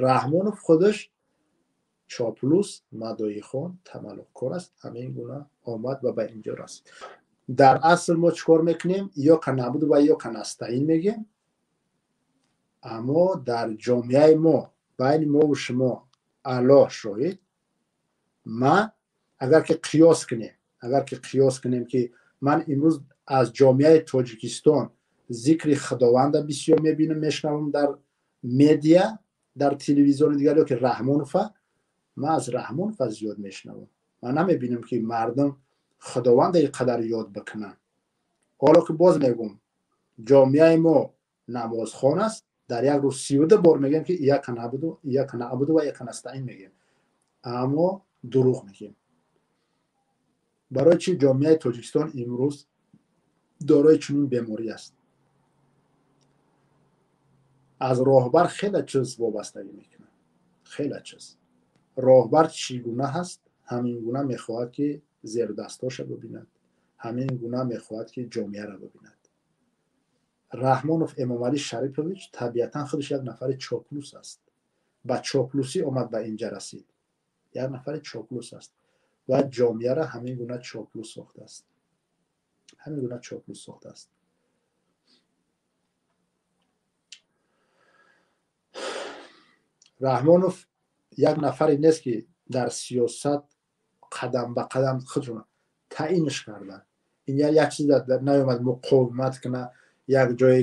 Раҳмонов худаш чоплус, мадоихон, тамаллуқкор аст. Ҳамин гуна омад ва ба инҷо расид. Дар асл мо чӣ кор мекунем? Иёка наъбуду ва иёка настаин мегем, аммо дар ҷомеаи мо, байни мову шумо, Аллоҳ шоҳид, ман агар ки қиёс кунем, агар ки қиёс кунем, ки ман имрӯз аз ҷомеаи Тоҷикистон зикри Худованда бисёр мебинам, мешунавам дар медиа, дар телевизиони дигар, ё ки Раҳмонова, ман аз Раҳмонова зиёд мешунавам. Ман намебинам, ки мардум Худованда ин қадар ёд бикунанд. Ҳоло ки боз мегӯм, ҷомеаи мо намозхон аст, дар як рӯз 32 бор мегӯем, ки ияка наъбуду, ияка наъбуду ва ияка настаин мегӯем, аммо дурӯғ мегӯем. Барои чӣ ҷомеаи Тоҷикистон имрӯз дорои чунин беморӣ аст? Аз роҳбар хеле чиз вобастагӣ мекунад, хеле чиз. Роҳбар чӣ гуна ҳаст, ҳамин гуна мехоҳад, ки зердастҳоша бибинад, ҳамин гуна мехоҳад, ки ҷомеаро бибинад. Раҳмонов Эмомалӣ Шарипович табиатан худаш як нафари чоплус аст. Ба чоплусӣ омад, ба инҷа расид. Як нафари чоплус аст ва ҷомеаро ҳамин гуна чоплус сохтааст, ҳамин гуна чоплус сохтааст. Раҳмонов як нафаре нест, ки дар сиёсат қадам ба қадам худшона таъинш карда. Ин як чиз наёмад муқовимат куна, як ҷое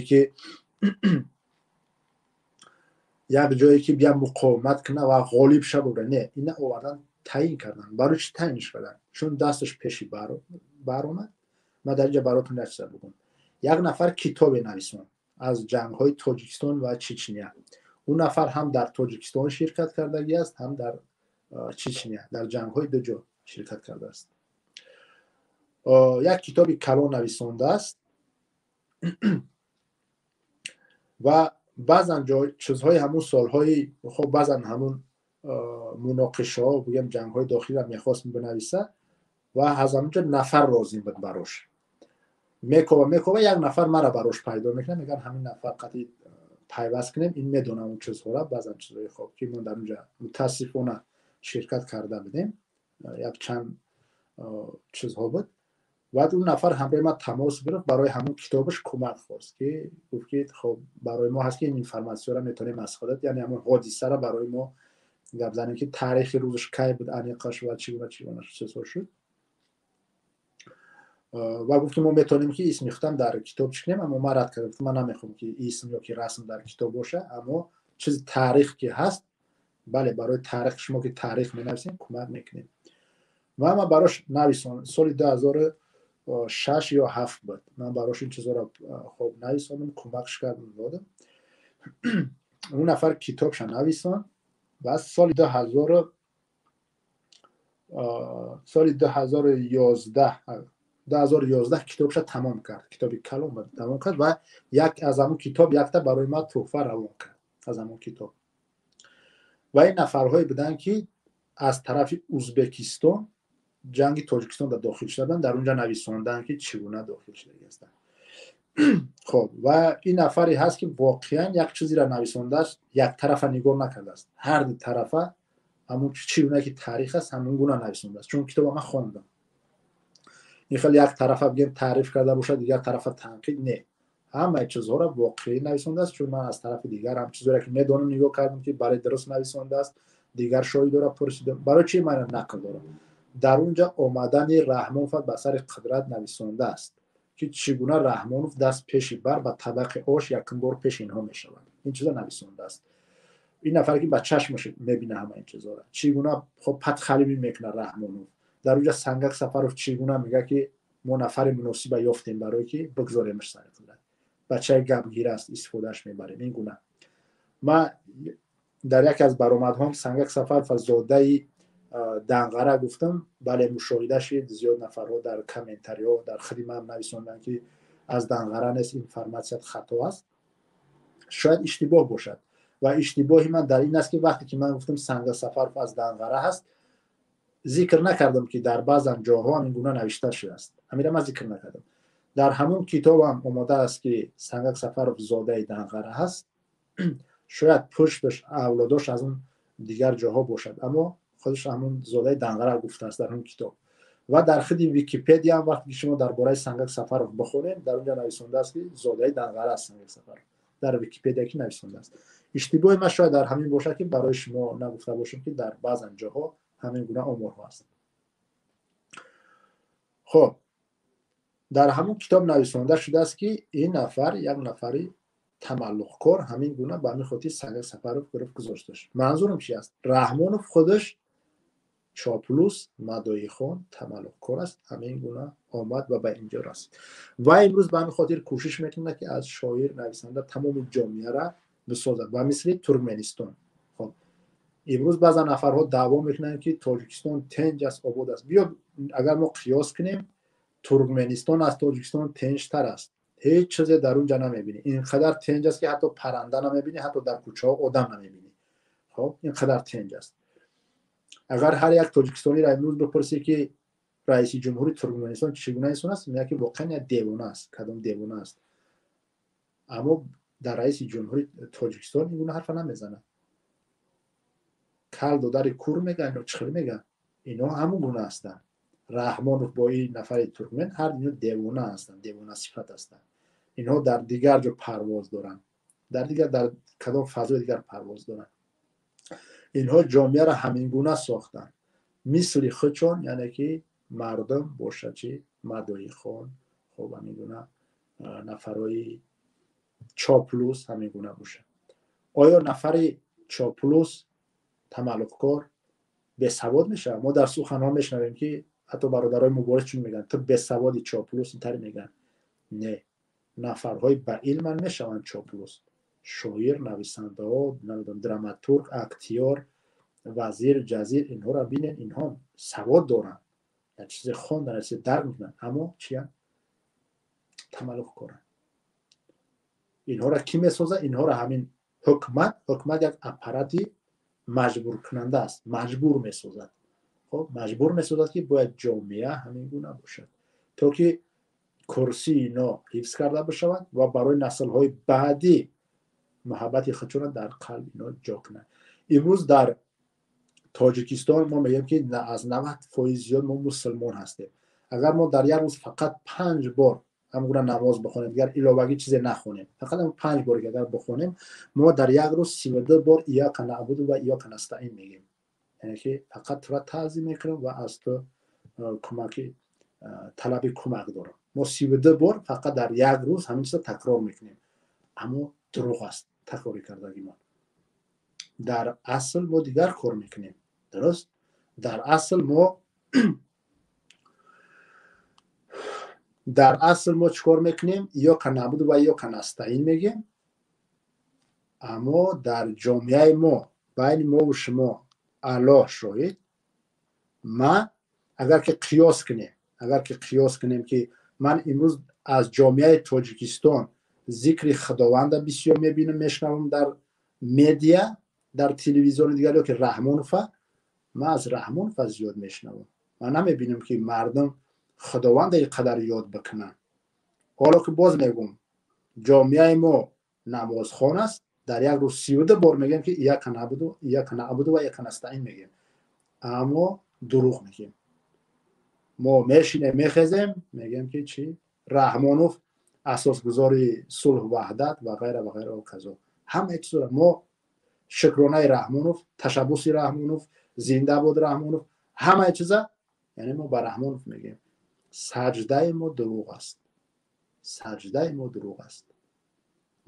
ки бия муқовимат куна ва ғолиб шава. Не, ина овардан, таъин кардан. Барои чӣ таъинш кардан? Чун дасташ пеши баромад. Ман дар инҷа баротон як чиза бигӯм. Як нафар китобе нависон аз ҷангҳои Тоҷикистон ва Чечня. Ӯ нафар ҳам дар Тоҷикистон ширкат кардагӣ аст, ҳам дар Чечня, дар ҷангҳои ду ҷо ширкат кардааст. Як китоби калон нависондааст ва баъзан чизҳои ҳамун солҳои, хоб, баъзан ҳамун муноқишаҳо, бигӯем, ҷангҳои дохилиро мехост бинависа ва аз ҳамунҷо нафар лозим буд барош. Мекова, мекова, як нафар мара барош пайдо мекунад, мегӯяд, ҳамин нафар қатъи пайваст кунем, ин медонам он чизҳоро, баъзан чизҳои хоб, ки мо дар онҷа мутаассифона ширкат карда будем, як чанд чизҳо буд. Баъд он нафар ҳамроҳи ман тамос гирифт, барои ҳамон китобаш кӯмак хост, ки гуфт, ки хоб, барои мо ҳаст, ки ин информатсияро метавонем аз худат, яъне ҳамон ҳодисаро барои мо гап занем, ки таърихи рӯзаш кай буд аниқаш ва чӣ гуна, чӣ гуна чизҳо шуд. Ва гуфт, ки мо метавонем, ки исми худам дар китоб чӣ кунем, аммо ман рад кардам, гуфтам, ман намехоҳам, ки исм ё ки расм дар китоб боша, аммо чизи таърих ки ҳаст, бале, барои таърих шумо ки таърих менависем, кӯмак мекунем. Ва ман барош нависон, соли 2006 ё 7 буд, ман барош ин чизҳоро хоб нависондам, кӯмакш кардам, додам. Он нафар китобша нависон ва соли 2011 китобша тамом кард, китоби калон буд, тамом кард ва як аз ҳамон китоб якта барои ман тӯҳфа равон кард аз ҳамон китоб. Ва ин нафарҳое буданд, ки аз тарафи Узбекистон ҷанги Тоҷикистон дар дохил шуда буданд, дар онҷа нависонданд, ки чӣ гуна дохил шудагӣ ҳастанд. Хоб, ва ин нафаре ҳаст, ки воқеан як чизеро нависондааст, як тарафа нигоҳ накардааст, ҳар ду тарафа ҳамон чӣ гуна ки таърих аст, ҳамон гуна нависондааст. Чун китоба ман хондам, ин хеле як тарафа бигем таъриф карда бошад, дигар тарафа танқид, не, ҳамаи чизҳоро воқеӣ нависондааст. Чун ман аз тарафи дигар ҳам чизҳоеро ки медонам нигоҳ кардам, ки бале, дуруст нависондааст, дигар шоҳидоро пурсидам. Барои чӣ ман нақл дорам? Дар онҷа омадани Раҳмонов ба сари қудрат нависондааст, ки чӣ гуна Раҳмонов даст пеши бар ба табақи ош якум бор пеши инҳо мешавад. Ин чизо нависондааст. Ин нафаре ки ба чашмаш мебина ҳама ин чизҳоро, чӣ гуна хоб падхалимӣ мекунад Раҳмонов. Дар онҷа Сангак Сафаров чӣ гуна мегӯяд, ки мо нафари муносиба ёфтем барое ки бигзоремаш сари қудрат, бачаи гапгир аст, истифодааш мебарем. Ин гуна ман дар яке аз баромадҳом Сангак Сафаров аз зодаи Данғара гуфтам, бале, мушоҳида шид, зиёд нафарҳо дар комментариҳо дар худи ман нависонданд, ки аз Данғара нест, информатсият хато аст. Шояд иштибоҳ бошад ва иштибоҳи ман дар ин аст, ки вақте ки ман гуфтам Сангак Сафаров аз Данғара ҳаст, зикр накардам, ки дар баъзан ҷоҳо ҳамин гуна навишта шудааст. Ҳаминро ман зикр накардам. Дар ҳамон китобам омода аст, ки Сангак Сафаров зодаи Данғара ҳаст. Шояд пушташ, авлодош аз он дигар ҷоҳо бошад, аммо худаш ҳамон зодаи Данғара гуфтааст дар ҳамон китоб. Ва дар худи Википедия ҳам вақте ки шумо дар бораи Сангак Сафаров бихонед, дар онҷо нависондааст, ки зодаи Данғара аст Сангак Сафаров. Дар Википедия ки нависондааст. Иштибоҳи ман шояд дар ҳамин бошад, ки барои шумо нагуфта бошем, ки дар баъзан ҷоҳо ҳамин гуна оморҳо аст. Хоб, дар ҳамон китоб нависонда шудааст, ки ин нафар як нафари тамаллуқкор, ҳамин гуна, ба ҳамин хотир Сангак Сафаров гирифт, гузошташ. Манзурам чи аст? Раҳмонов худаш чоплус, мадоихон, тамаллуқкор аст, ҳамин гуна омад ва ба инҷо расид. Ва имрӯз ба ҳамин хотир кӯшиш мекунад, ки аз шоир, нависанда тамоми ҷомеара бисозад ба мисли Туркменистон. Хоб, имрӯз баъзан нафарҳо даъво мекунанд, ки Тоҷикистон тенҷ аст, обод аст. Биё, агар мо қиёс кунем, Туркменистон аз Тоҷикистон тенҷтар аст. Ҳеҷ чизе дар он ҷа намебинӣ. Ин қадар тенҷ аст, ки ҳатто парранда намебинӣ, ҳатто дар кӯчаҳо одам намебинӣ. Хоб, ин қадар тенҷ аст. Агар ҳар як тоҷикистониро имрӯз бипурсӣ, ки раиси ҷумҳури Туркменистон чӣ гуна инсон аст, мегӯяд, ки воқеан як девона аст, кадом девона аст. Аммо дар раиси ҷумҳури Тоҷикистон ин гуна ҳарфа намезанад. Кал додари кур мегӯянд, ино чӣ хел мегӯянд? Ино ҳамон гуна ҳастанд. Раҳмонов бо ин нафари туркмен ҳар ино девона ҳастанд, девона сифат ҳастанд. Инҳо дар дигар ҷо парвоз доранд, дар дигар, дар кадом фазои дигар парвоз доранд. Инҳо ҷомеаро ҳамин гуна сохтанд, мисли худшон, яъне ки мардум бошад чи мадоихон, хоб, ҳамин гуна нафарҳои чоплус ҳамин гуна бошад. Оё нафари чоплус, тамаллуқкор бесавод мешавад? Мо дар суханҳо мешунавем, ки ҳатто бародарои мубориз чун мегӯянд: «Ту бесаводи, чоплус», интаре мегӯянд. Не, нафарҳои ба илман мешаванд чоплус: шоир, нависандаҳо, намедонам, драматург, актёр, вазир, ҷазир. Инҳоро бинед, инҳо савод доранд, як чизе хондан, як чизе дарк мекунанд, аммо чиянд? Тамаллуқкоранд. Инҳоро кӣ месозад? Инҳоро ҳамин ҳукмат. Ҳукмат як аппарати маҷбуркунанда аст, маҷбур месозад. Хоб, маҷбур месозад, ки бояд ҷомеа ҳамин гуна бошад, то ки курсии ино ҳифз карда бишавад ва барои наслҳои баъдӣ муҳаббати худшонро дар қалби ино ҷо кунанд. Имрӯз дар Тоҷикистон мо мегӯем, ки аз 90% зиёд мо мусулмон ҳастем. Агар мо дар як рӯз фақат 5 бор ҳамон гуна намоз бихонем, дигар иловагӣ чизе нахонем, фақат ҳамон 5 бор ки агар бихонем, мо дар як рӯз 32 бор «Иёка наъбуду ва иёка настаин» мегӯем, яъне ки фақат тура таъзим мекунем ва аз ту кӯмаки талаби кӯмак дорам. Мо 32 бор фақат дар як рӯз ҳамин чизро такрор мекунем, аммо дурӯғ аст такрорӣ кардагимон. Дар асл мо дигар кор мекунем, дуруст? Дар асл мо чӣ кор мекунем? «Иёка наъбуду ва иёка настаин» мегӯем, аммо дар ҷомеаи мо, байни мову шумо, Аллоҳ шоҳид, ман агар ки қиёс кунем, ки ман имрӯз аз ҷомеаи Тоҷикистон зикри Худованда бисёр мебинам, мешунавам дар медиа, дар телевизиони дигар, ё ки Раҳмонова, ман аз Раҳмонова зиёд мешунавам. Ман намебинам, ки мардум Худованда ин қадар ёд бикунанд. Ҳоло ки боз мегӯм, ҷомеаи мо намозхон аст, дар як рӯз 32 бор мегӯем, ки «Иёка наъбуду ва иёка настаин» мегӯем, аммо дурӯғ мегӯем. Мо мешинем, мехезем, мегӯем, ки чӣ? Раҳмонов асосгузори сулҳу ваҳдат ва ғайра ва ғайра ва казо. Ҳамаи чизро мо шукронаи Раҳмонов, ташаббуси Раҳмонов, зинда бод Раҳмонов, ҳамаи чиза, яъне мо ба Раҳмонов мегӯем. Саҷдаи мо дурӯғ аст, саҷдаи мо дурӯғ аст.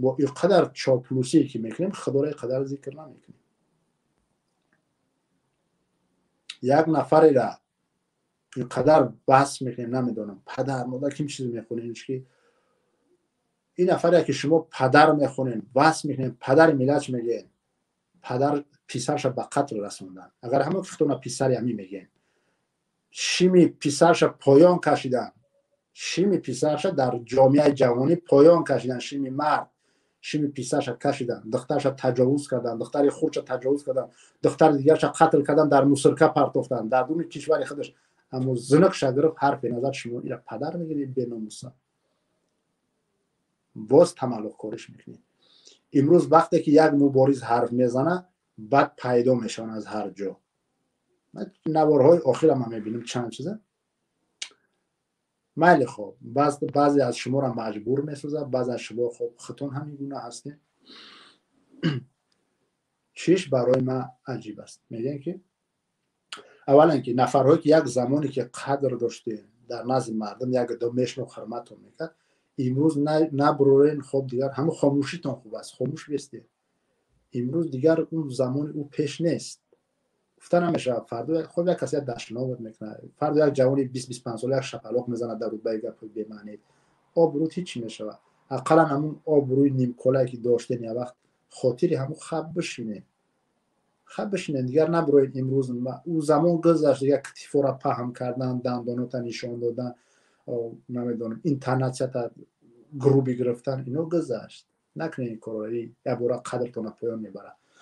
Мо ин қадар чоплусие ки мекунем, Худоро ин қадар зикр намекунем. Як нафарера ин қадар баҳс мекунем, намедонам, падар модар ким чиз мехонем, ки ин нафаре ки шумо падар мехонем, васф мекунем, падари миллатш мегӯем, падар писарша ба қатл расондан. Агар ҳамон ки худона писари ҳамин мегӯем, шими писарша поён кашидан, шими писарша дар ҷомеаи ҷавонӣ поён кашидан, шими мард, шими писарша кашидан, духтарша таҷовуз кардан, духтари хурдша таҷовуз кардан, духтари дигарша қатл кардан, дар мусорка партофтан дар дуни кишвари худаш, аммо зиниқша гирифт, ҳарфе назад. Шумо ира падар мегиред, беномуса, боз тамаллуқкориш мекунед. Имрӯз вақте ки як мубориз ҳарф мезана, баъд пайдо мешаванд аз ҳар ҷо. Наворҳои охира ман мебинам чанд чиза. Майли, хоб, баъзе аз шуморо маҷбур месозад, баъзе аз шумо, хоб, худтон ҳамин гуна ҳастем. Чиш барои ман аҷиб аст? Мегӯям, ки аввалан, ки нафарҳое, ки як замоне ки қадр доштем дар назди мардум, як до мешнохт, ҳурматон мекард, имрӯз набурорен. Хоб, дигар ҳамун хомӯшитон хуб аст, хомӯш бестед. Имрӯз дигар он замони ӯ пеш нест. Гуфта намешавад, фардо, хоб, як касе як дашномат мекунад, фардо як ҷавони 20-25 сола як шапалоқ мезанад дар рутбаи гапҳои бемаънӣ, обрӯт ҳичи мешавад. Ақаллан ҳамун обрӯи нимколае, ки доштен як вақт, хотири ҳамун хаб бишинед, хаб бишинед, дигар набуроед. Имрӯз ӯ замон гузашт, дигар китифора паҳм кардан, дандонота нишон додан, намедонам, интонатсията грубый гирифтан, ино гузашт. Накунед ин корро, якбора қадртона поён мебарад.